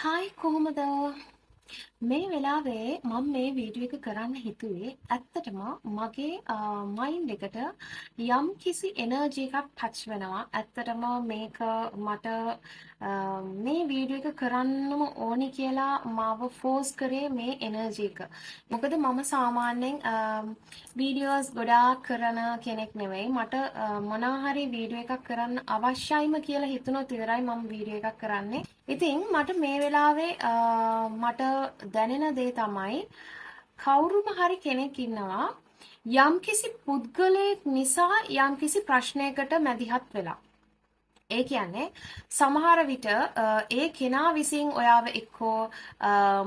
Hi, කොහොමද? මේ වෙලාවේ මම මේ වීඩියෝ එක කරන්න හිතුවේ ඇත්තටම මගේ මයින්ඩ් එකට යම් කිසි එනර්ජි එකක් ටච් වෙනවා. ඇත්තටම මේක මට මේ වීඩියෝ එක කරන්නම ඕනි කියලා මාව ෆෝස් කරේ මේ එනර්ජි එක. මොකද මම සාමාන්‍යයෙන් වීඩියෝස් ගොඩාක් කරන කෙනෙක් නෙවෙයි. මට මොනවා හරි වීඩියෝ එකක් කරන්න අවශ්‍යයිම කියලා හිතුනොත් විතරයි මම වීඩියෝ එකක් කරන්නේ. ඉතින් මට මේ වෙලාවේ මට දැනෙන දේ තමයි කවුරුම හරි කෙනෙක් ඉන්නවා යම්කිසි පුද්ගලයෙක් නිසා යම්කිසි ප්‍රශ්නයකට මැදිහත් වෙලා. ඒ කියන්නේ සමහර විට ඒ කෙනා විසින් ඔයාව එක්කෝ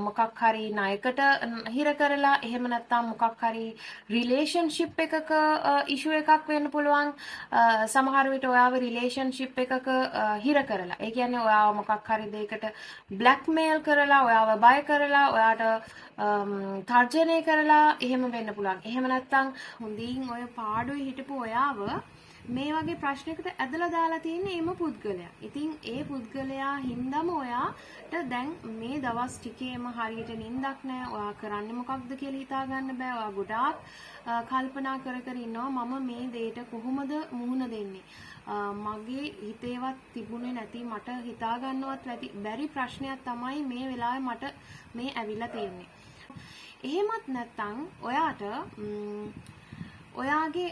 මොකක් හරි ණයකට හිර කරලා, එහෙම නැත්නම් මොකක් හරි රිලේෂන්ෂිප් එකක ඉෂුව එකක් වෙන්න පුළුවන්. සමහර විට ඔයාව රිලේෂන්ෂිප් එකක හිර කරලා, ඒ කියන්නේ ඔයාව මොකක් හරි දෙයකට බ්ලැක්මේල් කරලා, ඔයාව බය කරලා, ඔයාට තර්ජනය කරලා එහෙම වෙන්න පුළුවන්. එහෙම නැත්නම් හොඳින් ඔය පාඩුවේ හිටපු ඔයාව මේ වගේ ප්‍රශ්නයකට ඇදලා දාලා තියෙන්නේ එම පුද්ගලයා. ඉතින් ඒ පුද්ගලයා හින්දාම ඔයාට දැන් මේ දවස් ටිකේම හරියට නිින්දක් නෑ. ඔයා කරන්නේ මොකක්ද කියලා හිතා ගන්න බෑ. ඔයා ගොඩාක් කල්පනා කර කර ඉන්නවා මම මේ දේට කොහොමද මුහුණ දෙන්නේ? මගේ හිතේවත් තිබුණේ නැති, මට හිතා ගන්නවත් බැරි ප්‍රශ්නයක් තමයි මේ වෙලාවේ මට මේ ඇවිල්ලා තියෙන්නේ. එහෙමත් නැත්නම් ඔයාට ඔයාගේ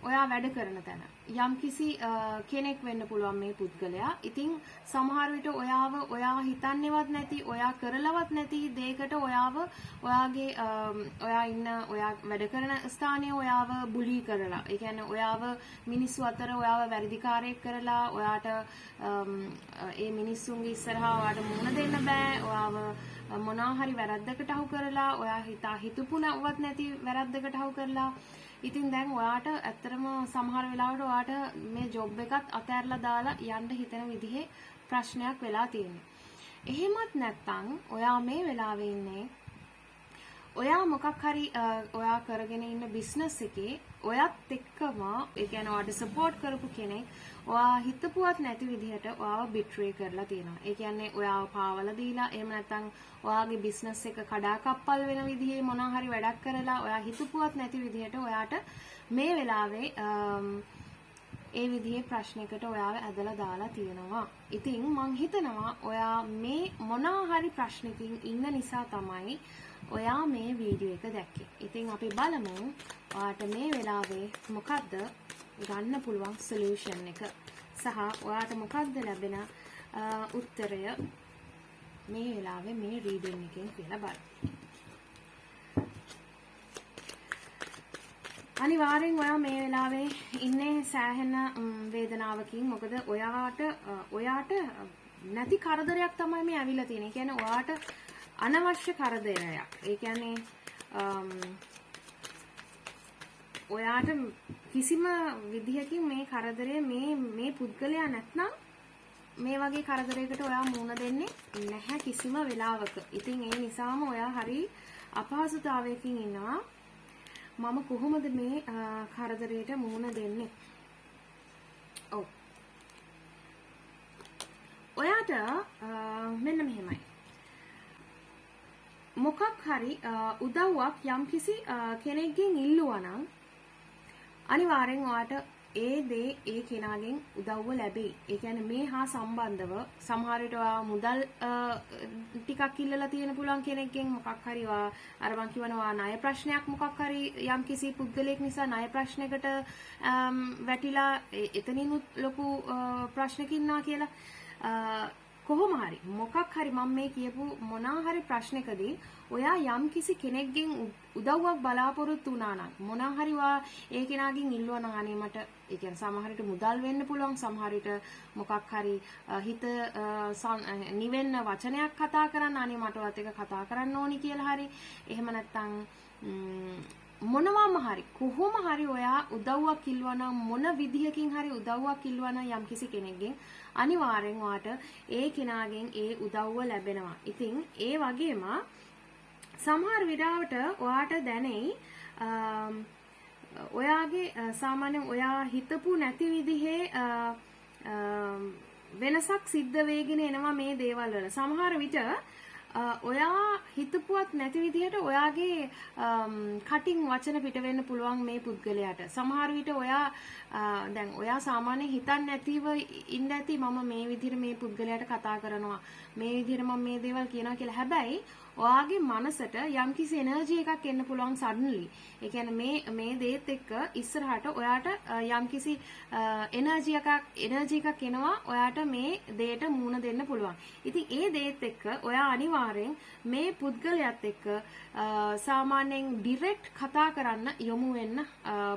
ඔයා වැඩ කරන තැන යම්කිසි කෙනෙක් වෙන්න පුළුවන් මේ පුද්ගලයා. ඉතින් සමහර විට ඔයාව ඔයා හිතන්නේවත් නැති, ඔයා කරලවත් නැති දෙයකට ඔයාව ඔයාගේ ඔයා ඉන්න ඔයා වැඩ කරන ස්ථානයේ ඔයාව බුලි කරලා, ඒ කියන්නේ ඔයාව මිනිස්සු අතර ඔයාව වැරදිකාරයෙක් කරලා, ඔයාට ඒ මිනිස්සුන්ගේ ඉස්සරහා ඔයාට මුහුණ දෙන්න බෑ. ඔයාව මොනවා හරි වැරද්දකට අහු කරලා, ඔයා හිතපුණවත් නැති වැරද්දකට අහු කරලා. ඉතින් දැන් ඔයාට ඇත්තටම සමහර වෙලාවට ඔයාට මේ ජොබ් එකත් අතෑරලා දාලා යන්න හිතෙන විදිහේ ප්‍රශ්නයක් වෙලා තියෙන්නේ. එහෙමත් නැත්නම් ඔයා මේ වෙලාවේ ඉන්නේ ඔයා මොකක් හරි ඔයා කරගෙන ඉන්න බිස්නස් එකේ ඔයත් එක්කම, ඒ කියන්නේ ඔයාට සපෝට් කරපු කෙනෙක් ඔයා හිතපුවත් නැති විදිහට ඔයාව බිට්‍රේ කරලා තියෙනවා. ඒ කියන්නේ ඔයාව පාවලා දීලා, එහෙම නැත්නම් ඔයාගේ බිස්නස් එක කඩාකප්පල් වෙන විදිහේ මොනවා හරි වැඩක් කරලා ඔයා හිතපුවත් නැති විදිහට ඔයාට මේ වෙලාවේ ඒ විදිහේ ප්‍රශ්නයකට ඔයාව ඇදලා දාලා තියෙනවා. ඉතින් මං හිතනවා ඔයා මේ මොනවා හරි ප්‍රශ්නකින් ඉන්න නිසා තමයි ඔයා මේ වීඩියෝ එක දැක්කේ. ඉතින් අපි බලමු ඔයාට මේ වෙලාවේ මොකද්ද ගන්න පුළුවන් සොලියුෂන් එක සහ ඔයාට මොකද්ද ලැබෙන උත්තරය මේ වෙලාවේ මේ රීඩින් එකෙන් කියලා බලමු. අනිවාර්යෙන් ඔයා මේ වෙලාවේ ඉන්නේ සෑහෙන වේදනාවකින්. මොකද ඔයාට නැති කරදරයක් තමයි මේ ඇවිල්ලා තියෙන්නේ. ඒ කියන්නේ ඔයාට අනවශ්‍ය කරදරයක්. ඒ කියන්නේ ඔයාට කිසිම විදිහකින් මේ කරදරය මේ පුද්ගලයා නැත්නම් මේ වගේ කරදරයකට ඔයා මුහුණ දෙන්නේ නැහැ කිසිම වෙලාවක. ඉතින් ඒ නිසාම ඔයා හරි අපහසුතාවයකින් ඉන්නවා. මම කොහොමද මේ කරදරයට මුහුණ දෙන්නේ? ඔව්. ඔයාට මෙන්න මෙහෙමයි. මොකක් හරි උදව්වක් යම්කිසි කෙනෙක්ගෙන් ඉල්ලුවා නම් අනිවාර්යෙන් ඔයාට ඒ දේ ඒ කෙනාගෙන් උදව්ව ලැබෙයි. ඒ කියන්නේ මේ හා සම්බන්ධව සමහර විට ඔයා මුදල් ටිකක් ඉල්ලලා තියෙන පුළුවන් කෙනෙක්ගෙන්, මොකක් හරි ඔයා අර මං කියවන ඔයා ණය ප්‍රශ්නයක් මොකක් හරි යම්කිසි පුද්ගලයෙක් නිසා ණය ප්‍රශ්නයකට වැටිලා එතනිනුත් ලොකු ප්‍රශ්නකින් ඉන්නවා කියලා. කොහොම හරි මොකක් හරි මම මේ කියපු මොනා හරි ප්‍රශ්නකදී ඔයා යම්කිසි කෙනෙක්ගෙන් උදව්වක් බලාපොරොත්තු වුණා නම්, මොනා හරි ඔයා ඒ කෙනාගෙන් ඉල්ලුවා නම්, අනේ මට, ඒ කියන්නේ සමහර විට මුදල් වෙන්න පුළුවන්, සමහර විට මොකක් හරි හිත නිවෙන්න වචනයක් කතා කරන්න, අනේ මට ඔයත් එක්ක කතා කරන්න ඕනි කියලා හරි, එහෙම නැත්නම් මොනවාම හරි කොහොම හරි ඔයා උදව්වක් ඉල්ලුවා නම්, මොන විදිහකින් හරි උදව්වක් ඉල්ලුවා නම් යම්කිසි කෙනෙක්ගෙන්, අනිවාර්යෙන් ඔයාට ඒ කෙනාගෙන් ඒ උදව්ව ලැබෙනවා. ඉතින් ඒ වගේම සමහර විඩාවට ඔයාට දැනෙයි ඔයාගේ සාමාන්‍යයෙන් ඔයා හිතපු නැති විදිහේ වෙනසක් සිද්ධ වෙගෙන එනවා මේ දේවල් වල. සමහර විට ඔයා හිතපුවත් නැති විදිහට ඔයාගේ කටින් වචන පිට වෙන්න පුළුවන් මේ පුද්ගලයාට. සමහර විට ඔයා දැන් ඔයා සාමාන්‍යයෙන් හිතන්නේ නැතිව ඉන්න ඇති මම මේ විදිහට මේ පුද්ගලයාට කතා කරනවා, මේ විදිහට මම මේ දේවල් කියනවා කියලා. හැබැයි ඔයාගේ මනසට යම්කිසි එනර්ජි එකක් එන්න පුළුවන් සඩන්ලි. ඒ කියන්නේ මේ මේ දේත් එක්ක ඉස්සරහට ඔයාට යම්කිසි එනර්ජි එකක් එනවා, ඔයාට මේ දේට මූණ දෙන්න පුළුවන්. ඉතින් ඒ දේත් එක්ක ඔයා අනිවාර්යෙන් මේ පුද්ගලයාත් එක්ක සාමාන්‍යයෙන් ඩිරෙක්ට් කතා කරන්න යොමු වෙන්න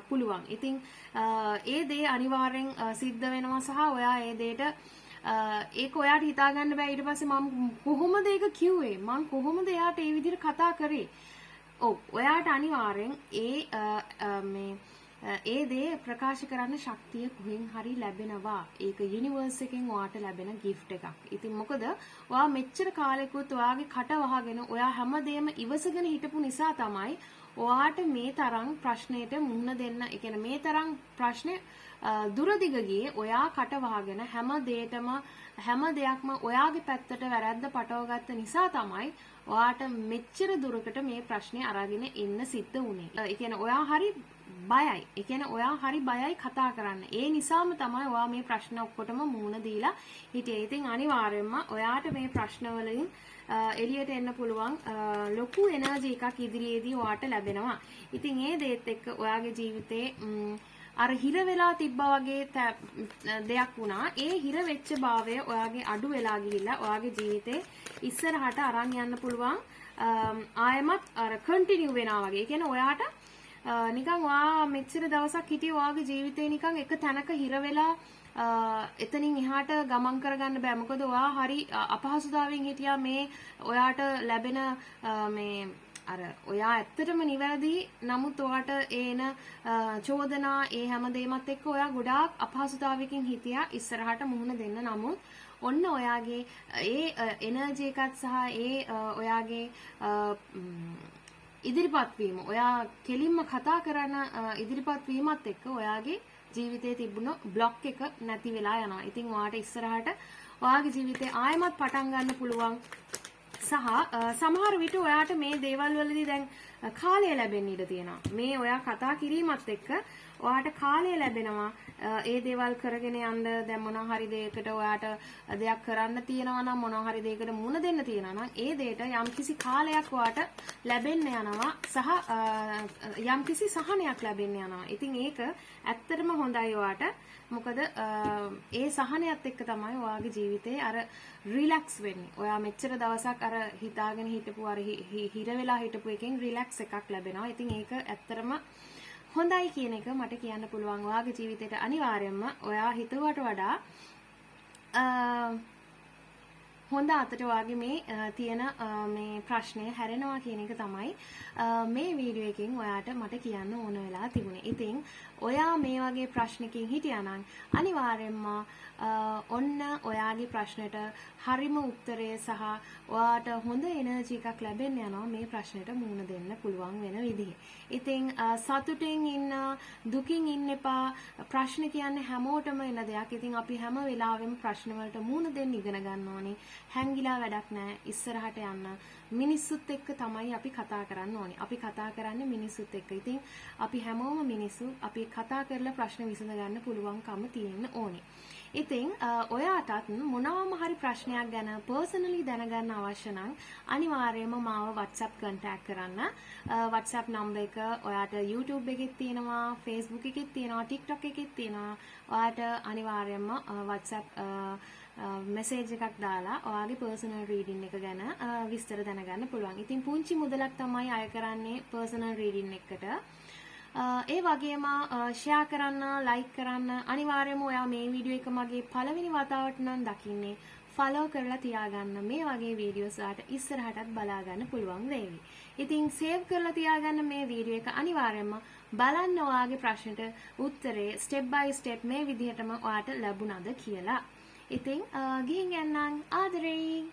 පුළුවන්. ඉතින් ඒ දේ අනිවාර්යෙන් සිද්ධ වෙනවා සහ ඔයා ඒ දේට ඒක ඔයාට හිතා ගන්න බෑ ඊට පස්සේ මම කොහොමද ඒක කිව්වේ, මං කොහොමද එයාට ඒ විදිහට කතා කරේ. ඔව්, ඔයාට අනිවාර්යෙන් ඒ මේ ඒ දේ ප්‍රකාශ කරන්න ශක්තිය කොහෙන් හරි ලැබෙනවා. ඒක යුනිවර්ස් එකෙන් ඔයාට ලැබෙන ගිෆ්ට් එකක්. ඉතින් මොකද ඔයා මෙච්චර කාලෙකුත් ඔයාගේ කට වහගෙන ඔයා හැමදේම ඉවසගෙන හිටපු නිසා තමයි ඔයාට මේ තරම් ප්‍රශ්නයට මුහුණ දෙන්න, ඒ කියන්නේ මේ තරම් ප්‍රශ්නේ දුරදිග ගියේ. ඔයා කට වහගෙන හැම දෙයකම හැම දෙයක්ම ඔයාගේ පැත්තට වැරද්ද පටවගත්ත නිසා තමයි ඔයාට මෙච්චර දුරකට මේ ප්‍රශ්නේ අරගෙන එන්න සිද්ධ වුණේ. ඒ කියන්නේ ඔයා හරි බයයි. ඒ කියන්නේ ඔයා හරි බයයි කතා කරන්න. ඒ නිසාම තමයි ඔයා මේ ප්‍රශ්න ඔක්කොටම මුහුණ දීලා හිටියේ. ඉතින් අනිවාර්යයෙන්ම ඔයාට මේ ප්‍රශ්න වලින් එළියට එන්න පුළුවන් ලොකු එනර්ජි එකක් ඉදිරියේදී ඔයාට ලැබෙනවා. ඉතින් ඒ දේත් එක්ක ඔයාගේ ජීවිතේ අර හිර වෙලා තිබ්බා වගේ දෙයක් වුණා. ඒ හිර වෙච්ච භාවය ඔයාගේ අඩු වෙලා ගිහිල්ලා ඔයාගේ ජීවිතේ ඉස්සරහට අරන් යන්න පුළුවන්, ආයෙමත් අර කන්ටිනියු වෙනවා වගේ. ඒ කියන්නේ ඔයාට නිකන් ඔයා මෙච්චර දවසක් හිටියේ ඔයාගේ ජීවිතේ නිකන් එක තැනක හිර වෙලා එතනින් එහාට ගමන් කරගන්න බෑ. මොකද ඔයා හරි අපහසුතාවයෙන් හිටියා. මේ ඔයාට ලැබෙන මේ අර ඔයා ඇත්තටම නිවැරදි, නමුත් ඔයාට එන චෝදනා ඒ හැම දෙයක්මත් එක්ක ඔයා ගොඩාක් අපහසුතාවයකින් හිටියා ඉස්සරහට මුහුණ දෙන්න. නමුත් ඔන්න ඔයාගේ ඒ එනර්ජි එකත් සහ ඒ ඔයාගේ ඉදිරිපත් වීම, ඔයා කෙලින්ම කතා කරන ඉදිරිපත් වීමත් එක්ක ඔයාගේ ජීවිතේ තිබුණ බ්ලොක් එක නැති වෙලා යනවා. ඉතින් ඔයාට ඉස්සරහට ඔයාගේ ජීවිතේ ආයෙමත් පටන් ගන්න පුළුවන්. සහ සමහර විට ඔයාට මේ දේවල් වලදී දැන් කාලය ලැබෙන්න ඉඩ තියෙනවා. මේ ඔයා කතා කිරීමත් එක්ක ඔයාට කාලය ලැබෙනවා ඒ දේවල් කරගෙන යන්න. දැන් මොනවා හරි දෙයකට ඔයාට දෙයක් කරන්න තියෙනවා නම්, මොනවා හරි දෙයකට මුහුණ දෙන්න තියෙනවා නම්, ඒ දෙයට යම්කිසි කාලයක් ඔයාට ලැබෙන්න යනවා සහ යම්කිසි සහනයක් ලැබෙන්න යනවා. ඉතින් ඒක ඇත්තටම හොඳයි ඔයාට. මොකද ඒ සහනයත් එක්ක තමයි ඔයාගේ ජීවිතේ අර රිලැක්ස් වෙන්නේ. ඔයා මෙච්චර දවසක් අර හිතාගෙන හිටපු අර හිර වෙලා හිටපු එකෙන් රිලැක්ස් එකක් ලැබෙනවා. ඉතින් ඒක ඇත්තටම හොඳයි කියන එක මට කියන්න පුළුවන්. ඔයාගේ ජීවිතේට අනිවාර්යයෙන්ම ඔයා හිතුවට වඩා හොඳ අතට ඔයාගේ මේ තියෙන මේ ප්‍රශ්නය හැරෙනවා කියන එක තමයි මේ වීඩියෝ එකෙන් ඔයාට මට කියන්න ඕන වෙලා තිබුණේ. ඉතින් ඔයා මේ වගේ ප්‍රශ්නකින් හිටියා නම් අනිවාර්යයෙන්ම ඔන්න ඔයාගේ ප්‍රශ්නෙට හරිම උත්තරය සහ ඔයාට හොඳ එනර්ජි එකක් ලැබෙන්න යනවා මේ ප්‍රශ්නෙට මුහුණ දෙන්න පුළුවන් වෙන විදිහ. ඉතින් සතුටින් ඉන්න, දුකින් ඉන්න එපා. ප්‍රශ්න කියන්නේ හැමෝටම එන දෙයක්. ඉතින් අපි හැම වෙලාවෙම ප්‍රශ්න වලට මුහුණ දෙන්න ඉගෙන ගන්න ඕනේ. හැංගිලා වැඩක් නෑ. ඉස්සරහට යන්න. මිනිස්සුත් එක්ක තමයි අපි කතා කරන්න ඕනේ. අපි කතා කරන්නේ මිනිස්සුත් එක්ක. ඉතින් අපි හැමෝම මිනිස්සු. අපි කතා කරලා ප්‍රශ්න විසඳ ගන්න පුළුවන්කම තියෙන්න ඕනේ. ඉතින් ඔයාටත් මොනවාම හරි ප්‍රශ්නයක් ගැන පර්සනලි දැනගන්න අවශ්‍ය නම් අනිවාර්යයෙන්ම මාව WhatsApp contact කරන්න. WhatsApp number එක ඔයාට YouTube එකෙත් තියෙනවා, Facebook එකෙත් තියෙනවා, TikTok එකෙත් තියෙනවා. ඔයාට අනිවාර්යයෙන්ම WhatsApp message එකක් දාලා ඔයාගේ පර්සනල් රීඩින් එක ගැන විස්තර දැනගන්න පුළුවන්. ඉතින් පුංචි මුදලක් තමයි අය කරන්නේ පර්සනල් රීඩින් එකකට. ඒ වගේම ෂෙයා කරන්න, ලයික් කරන්න. අනිවාර්යයෙන්ම ඔයා මේ වීඩියෝ එක මගේ පළවෙනි වතාවට නම් දකින්නේ, ෆලෝ කරලා තියාගන්න. මේ වගේ වීඩියෝස් ඔයාට ඉස්සරහටත් බලා ගන්න පුළුවන් වේවි. ඉතින් සේව් කරලා තියාගන්න මේ වීඩියෝ එක. අනිවාර්යයෙන්ම බලන්න ඔයාගේ ප්‍රශ්නෙට උත්තරේ ස්ටෙප් බයි ස්ටෙප් මේ විදිහටම ඔයාට ලැබුණාද කියලා. ඉතින් ගිහින් යන්නම්, ආදරෙයි.